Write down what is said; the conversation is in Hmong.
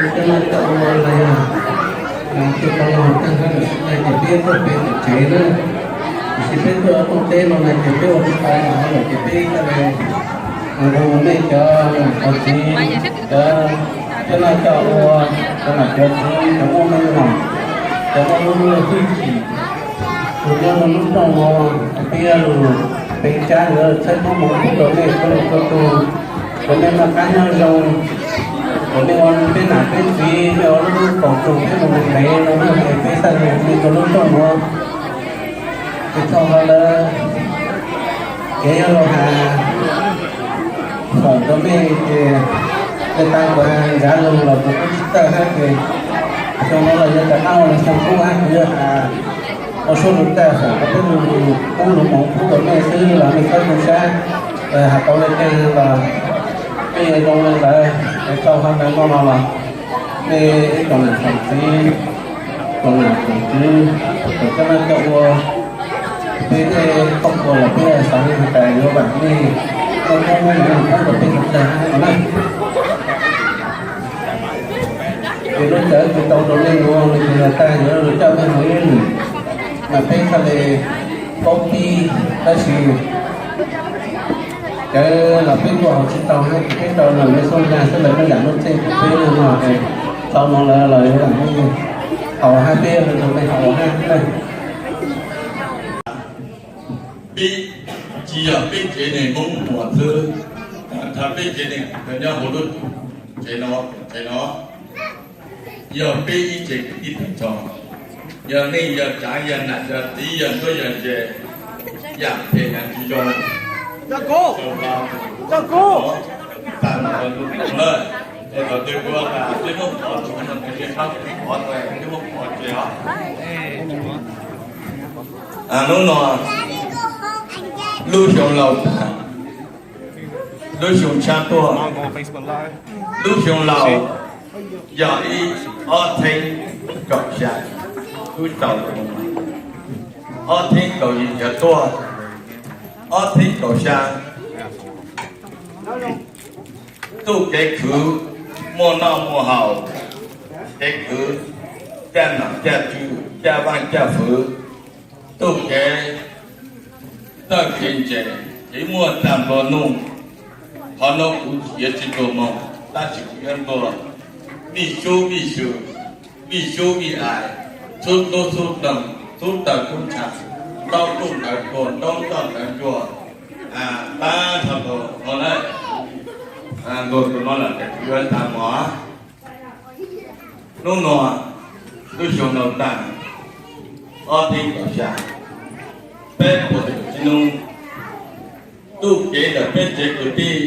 Cov no cov ua los yog tus qhov los tag nrho lawm na ces peb tuaj pem tom tsev na. Tiam sis peb tuaj tom teb no na ces peb ua tsis tau los lawm ces peb thiaj li zoo mej cov niam cov txiv, cov, cov no cov ua, cov niam cov txiv, cov muaj meej mom, cov muaj lub hwj chim, tus nyob rau lub rooj no, peb yuav lug peev tsab yuav txhawb koob hmoov pub rau nej txhua leej txhua tus, kom nej noj qab nyob zoo, kom nej ua peb nam peb txiv, nej ua lub paum tus peb mus ntev no na, es peb xav lug nej rau lub rooj no. Ces txog qhov ntawd kev yuav lug has fawm rau nej ces, nej tab kuv nrad lug los kuv kuj tsis txawj hab ces, xyoo no los yog rov qab ua xyoo qub hab kuv yuav has ua suab lug tag fawm rau peb lug, pub lug moov pub rau nej xwb los nej txhob tu sab, has tau le caag los peb yuav zoo le ntawd. Es txog qhov ntawd no los nej ib tsoom nam tsoom txiv, tsoom nam tsoom tswv, tsoom coj noj coj ua, peb tej koob ua los peb xav has tas yuav vaam nej, koob koob moov moov pub rau peb txhua txhua hab no na. Ces lub sij hawm kuv tau rau nej nuav nws ces yog tag yuav lug coj mej mus ib lwm, mas peb txhaj le paub pib, tab sis cawv los peb kuj haus tsis tau hab, ces peb tau lawm mej xub nkaag xwb lawm, mej zam lub txheej kuv peb no no es tau moov lawm los yuav vaam mej haus hab peb lug nrug mej haus hab na. Peb tsis yog peb tsev neeg Hmoob Muas xwb, thaum peb tsev neeg nyob hauv lub tsev no, tsev no yog peb ib tsev kwv tij tag nrho, yog neej yog tsaav yog nam yog txiv yog nruab yog ntseg, yaam phem yaam tsis zoo, tag nrho lawm. Es thaum twg kuv tas twb muab qhov tsuas no, twb muab qhov tsuas, twb muab qhov tsuas os. Hnub no lub xyoo laus tag, lub xyoo tshab tuaj, lub xyoo laus yog ib ob txheeb kaum xya, lub tau ob txheeb kaum yim yuav tuaj, ob txheeb kaum xya, txuj kev khwv muaj noj muaj haus, kev khwv caj nom caj tswv caj vaaj caj fwv, txuj kev txawj kev ntse, kev muaj tag nplua nuj. Qhov nuav kuv yuav tsis ntuas moog, tab sis kuv yuav ntuas vij sub vij sw, vij sub vij aiv, xub tub xub noog, xub tawg xub ntshav, ntaub ntuj ntawv tuag, ntaub ntoj ntawv ncua, tag nrho tus no na. Ntuas tus no lawm ces kuv yuav tas mov. Hnub no lub xyoo laus tag, ob txheeb kaum xya, peb puas tsuj tsi nub, txuj kev ntawm peb tsev kwv tij